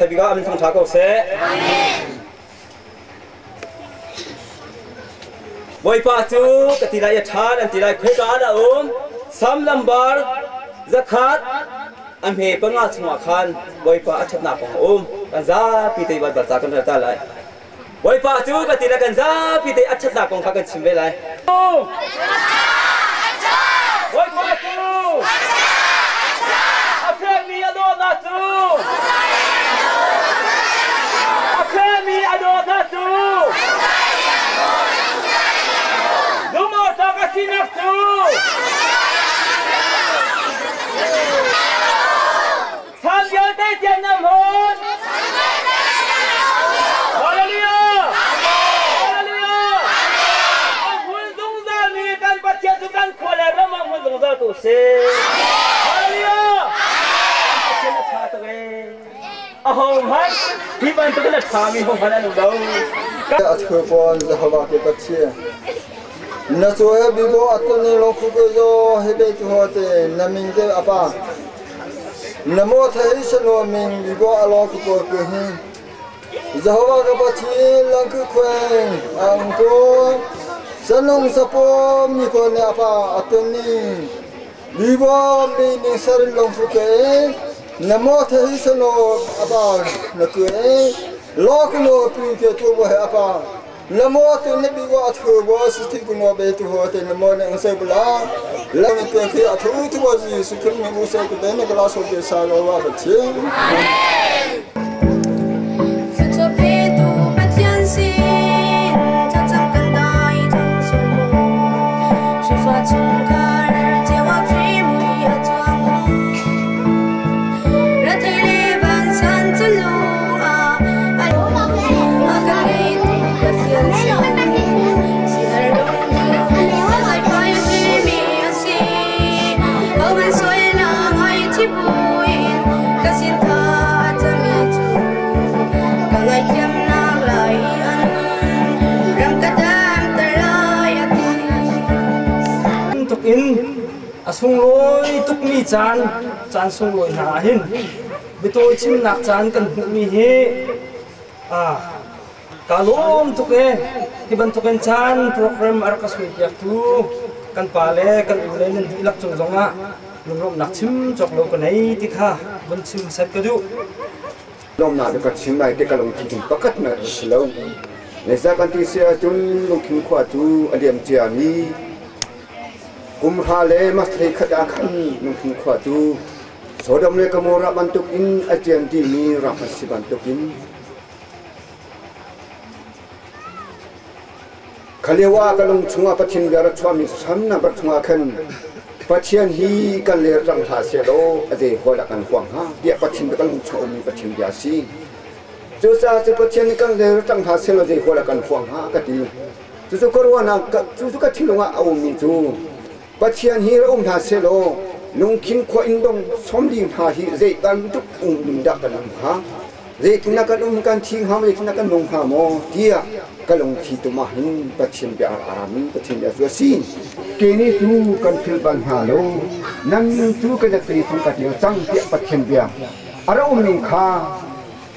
Sabika amin thang tha ko seh. Bawipa cu ka ti lai a ṭha an ti lai khoika ah dah um Sam lambar zakhat a hme panga chungah khan Bawipa a ṭhatnak kong a um kan zapi te Baibal ca kan rel ta lai Bawipa cu ka ti lai kan zapi te a ṭhatnak kong kha kan chim ve lai Bawipa cu a fekmi a dawtnak cu a fekmi a dawtnak cu lungawtak a sinak cu Chan vialte tiang na hmun Hallelujah Hallelujah A hmun zungzal mi kan Pathian cu kan khua le ram ah hmun zungzal ko seh Hallelujah Kan Pathian a ṭha tuk ee aho hmanh hi bantuk in a ṭhami ho hmanh an um lo A thu pon Jehovah ke Pathian na cuai bibo atun lo khu ke zo hebe tu ho te na ming te apa Namo thei salo ming bibo alo ku ko ku hi Jehovah ka Pathian lang ku khueng ang ko sanong sapo mi ko ne apa atun ni bibo mi ning sarin long fu ke namo thei salo apa na ku e lo ku lo pu ke tu bo he apa Namo tu na bi wa thu bo si thi ku no be tu ho te namo ne se bula la ni te khi a thu thu bo ji su khun ni u se ku te ne kala so ke sa lo wa ba chi Amen. Petu Pathian sin thlacam kan dai thang sung mu Khrihfa chungkhar ceu ah Khrih mui a cuang Rethei le vansan cu lung ah a kan ngeitu Pathian sin sihar lung a zaipai a ṭimi a si Hohmanh sualnak ngaihchih buin ka sin tha a cami cu ka ngaihthiamnak lai an ram ka damter lai a ti. Tuk in a sunglawi tukmi caan caan sunglawi hna ah hin biatawi chimnak caan kan hmuhmi hi ka lawm tuk e. Hi bantukin caan program a rak ka suaipiaktu kan pa le kan u le nan dihlak cung zongah lunglawmhnak chim cawk lo ka nei ti kha vun chim set ka duh. Lawmnak ka chim lai te ka lungthin chung pakhat na si lo. Neza kan ti si ahcun lungthin khua cu a liam ciami kum hra le mas hlei khat ah khan lungthin khua cu Sodom le Gomorrah bantuk in a ciam dihmi ram a si bantukin kha lio ah ka lung chungah Pathian bia rak chuahmi samnak rak chungah khan Pathian hi kan ler cang hlah sehlaw a zei hawi dah kan huam hnga tiah Pathian bia kan lung chung a ummi Pathian bia a si. Cucaah cu Pathian nih kan ler cang hlah sehlaw zei hawi dah kan huam hnga ka ti. Cucu ka ruahnak cucu ka thinlung ah a ummi cu Pathian hi ra um hna sehlaw lungkhin khua in dong sawmli hna hi zei bantuk um ding dah kan um hnga? Zeitindah kan um kan thi hnga maw zeitindah kan nung hnga maw tiah ka lungthi tum ah hin Pathian bia a rami Pathian bia cu a si. Ke nih cu kan philh bal hna lo, nan cu ka zatei chung ka ṭial cang tiah Pathian bia a ra umning kha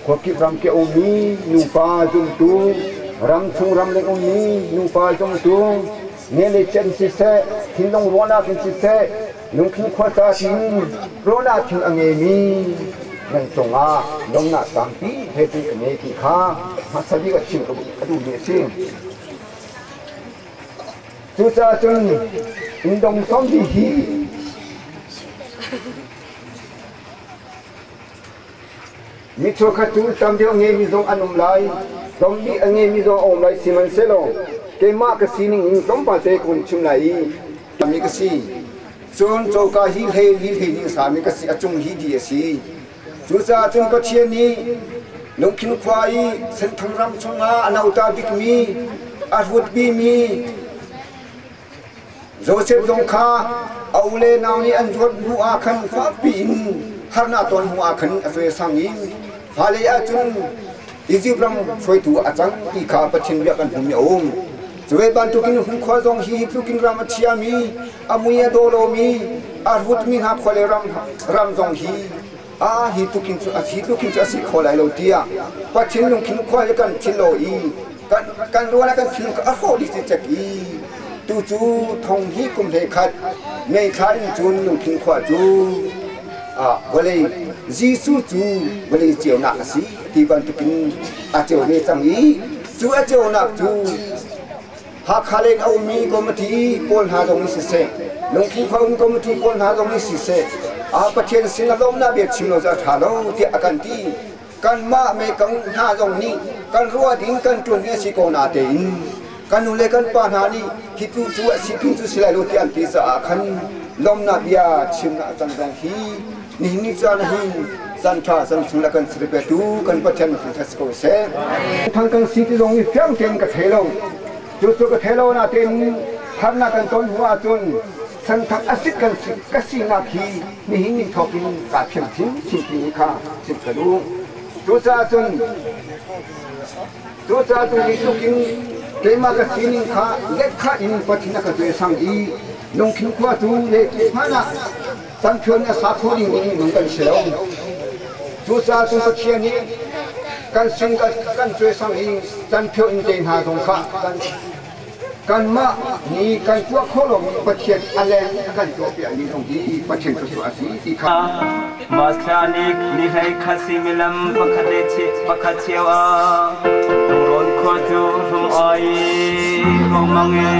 khuakip ram ke ummi nupa zumtu ramchung ramleng ummi nupa zumtu nele cen siseh thinlung ruahnak in siseh lungthin khuasa tin ruahnak thil a ngeimi nan cungah lawmnak tampi he ti ka ngei ti kha hmasa bik a chim ka duhmi a si. Cucaah cun inndong sawmbi hi Mi cheukhat cu tam deuh a ngeimi zong an um lai, tlawmbik a ngeimi zong a um lai. Sihmanhsehlaw keimah ka sining in tlawmpal te ka hun chim lai i mi ka si. Cun coka hi hlei li hlei ning sami ka si, a cung hi di a si. Cucaah cun Pathian nih Lungkhin khua i Senthang ram chungah a nauta bikmi a hrutbimi Josef zong kha a u le nau nih an zuat hnu ah khan fakpi in harnak ton hnu ah khan a suaisang i fale ahcun Izipt ram hruaitu a cang ti kha Pathian bia kan hmuhmi a um. Cu ve bantukin hmunkhua zong hi tlukin ram a thiami, a mui a daw lomi, a rutmi hna khua le ram zong hi a hi tukin cu a hi tukin cu a si kho lai lo tiah Pathian lungthin khua hi kan thil lo i kan rual ah kan thil a hrawh dih cicek i tu cu thong hi kum hlei khat mei thla in cun lungthin khua cu vawlei Jesuh cu vawlei ceunak a si ti bantukin a ceu ve cang i cu a ceunak cu Hakha leng a ummi committee pawl hna zong nih siseh, lungthin khua um committee pawl hna zong nih siseh, a Pathian sin a lawmnak bia chim lo cu a ṭha lo tiah a kan ti. Kanmah mekang hna zong nih kan ruah ding kan ṭuan ding a si ko natein kan nu le kan pa hna nih hi tu cu a si tu cu si lai lo tiah an ti caah khan lawmnak bia chimnak a cang zong hi nihin ni caan hin caan ṭha caan sung le kan sir petu kan Pathian min thangṭhat si ko seh. Thang kan si ti zong hi fiang tein ka thei lo. Cu cu ka thei lo natein harnak kan ton hnu ahcun santhang a sit kan si ka sinak hi nihin ni thawk in kaa thiam chinchin ti kha chim ka duh. Cucaah cun cucaah cun hi tluk in keimah ka sining kha lehkhah in Pathian a ka tuahsang i lungthin khua cu lehtu hmanh ah Cangthuan a sa kho ding minung kan si lo. Cucaah cun Pathian nih kan sin kan cuaisang i canphio in te hna zong kha kanmah nih kan tuah khawh lomi Pathian a leng a kan tuahpiakmi zong hi Pathian thluachuah a si ti kha. Masla nih ni hlei khat suimilam pakhat le pakhat cheu ah Lungrawn khua cu hlum ai ruangmang e.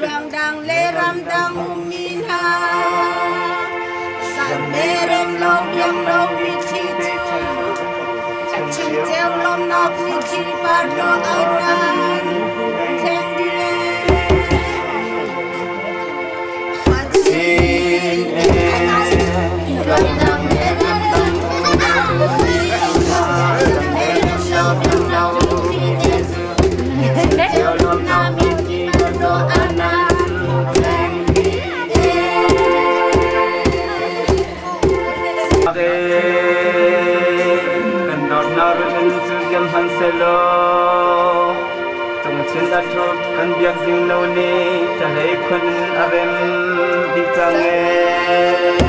Ramdang le ramdang ummi hna san le rem lo biang lo mitthli cu chimceu lawmnak mitthli par lo anan thleng Ramdang le ramdang ummi hna san le rem lo biang lo mitthli cu chimceu lawmnak mitthli par lo anan thleng Kan dawtnak in cu ziam hmanhsehlaw cungchin a ṭhup kan biak ding lo nih ṭahlei khun a rem dih cang ee.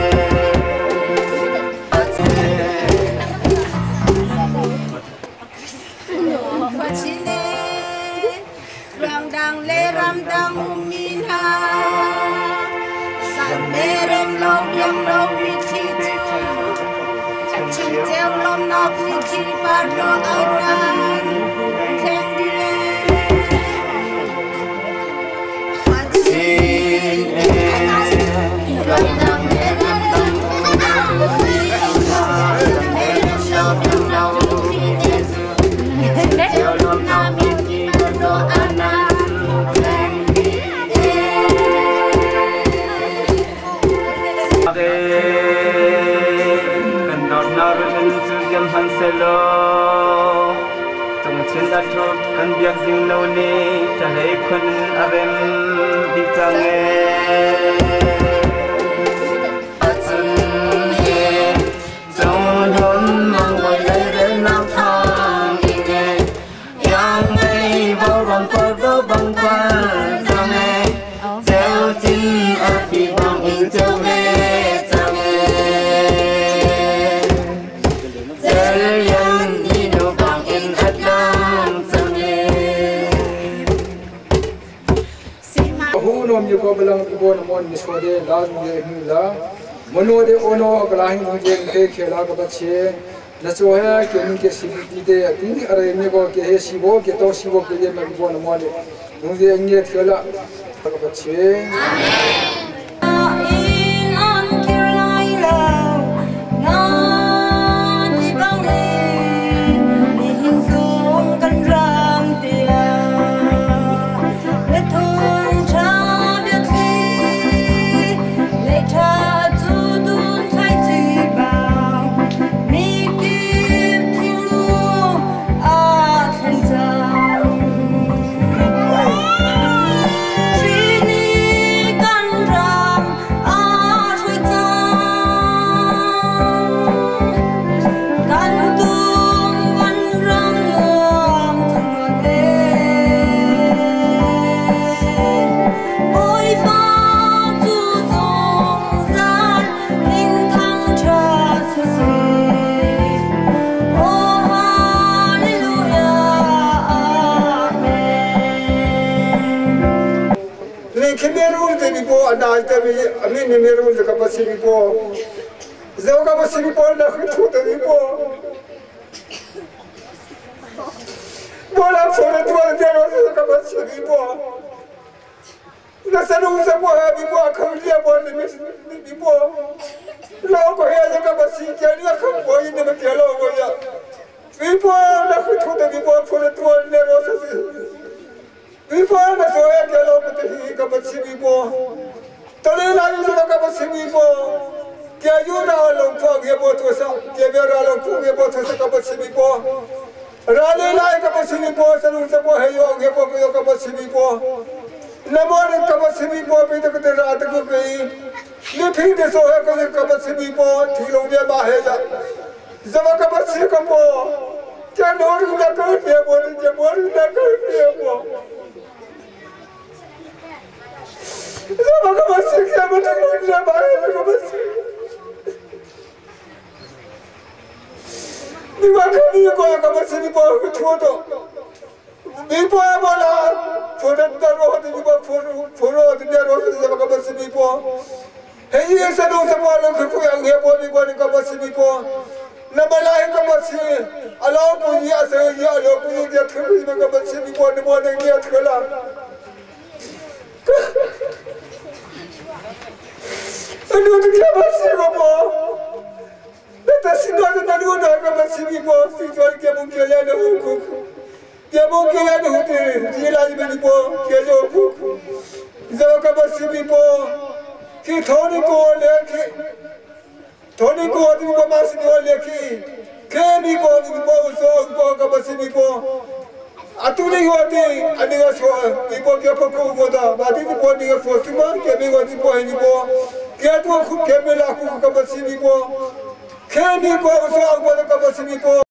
Ramdang le ramdang ummi hna san le rem lo biang lo mitthli cu chimceu lawmnak mitthli par lo anan thleng Ramdang le ramdang ummi hna san le rem lo biang lo mitthli cu chimceu lawmnak mitthli par lo anan thleng Kan dawtnak in cu ziam hmanhsehlaw cungchin a ṭhup kan biak ding lo nih ṭahlei khun a rem dih cang ee. Chin a fi bang in cheu ve cang Celian ni nu bang in a tlang cang Hu nom yu ko balang ibo namon miswade la ye hu la mono de ono kalahin hu je ke khela ka bache na cho he ke ni ke si di de ti are me ko ke he sibo ke to sibo ke ye me ibo namon de hu je nge thela ka bache. In an kir lai lo na ti bang he ni hin sung kan ram tia le thung cha bia thi le tha chu dun thai chi bang mi kim thing lu a thlen chang Truy ni kan ram a truy chang kan tung van ram nuam thang nuam he Bối ba chu zong zan hình thăng cha su si Oh Hallelujah Amen. Le khmeru te bi po anal te bi ami ni meru le ka pasi bi po zo ka pasi bi po na khu thu te bi po bola phone tu de ro ka pasi bi po na sa nu sa po ha bi po khang lia po ni bi po lo ko he ka pasi ke ni khang po ni ma ke lo ko ya bi po na khu thu te bi po phone tu le ro sa si bi po na so ya ke lo te hi ka pasi bi po tole la yu ka pasi bi po ke yu ra lo pho ge bo to sa ke be ra lo pho ge bo to sa ka pasi bi po ra le la ka pasi bi po sa nu sa po he yo ge po ko ka pasi bi po na mo re ka pasi bi po bi te te ra te ko ke ni phi de so he ko ka pasi bi po thi lo de ba he ja za ka pasi ka po ke no ru na ka ne bo te bo ru na ka ne bo za ka pasi ke bo te ko ja ba he ka pasi ni wa ka ni ko ka pasi bi po thu to bi po bo la pho da ro de bi po pho pho ro de ro de ka pasi bi po he yi sa do sa po lo khu yang he bo bi bo ni ka pasi bi po na ba la ka pasi a lo pu yi a se yi a lo pu yi de thu bi ka pasi bi po ni bo ne ni thu la nu de ka pasi ko po na ta si do na lu na ka pasi bi po si jo ke bu ke le hu ku ke bu ke le hu te ji la ji bi po ke jo ku zo ka pasi bi po ki thoni ko le ki thoni ko di ko ma si do le ki ke mi ko di po so ko ka pasi bi po atu ni ho ti ani ga so bi po ke po ko ko da ba ti po ni ga so si ma ke mi go ti po ni po ke tu khu ke me la ku ka pasi bi po ke mi ko so ko ka pasi bi po.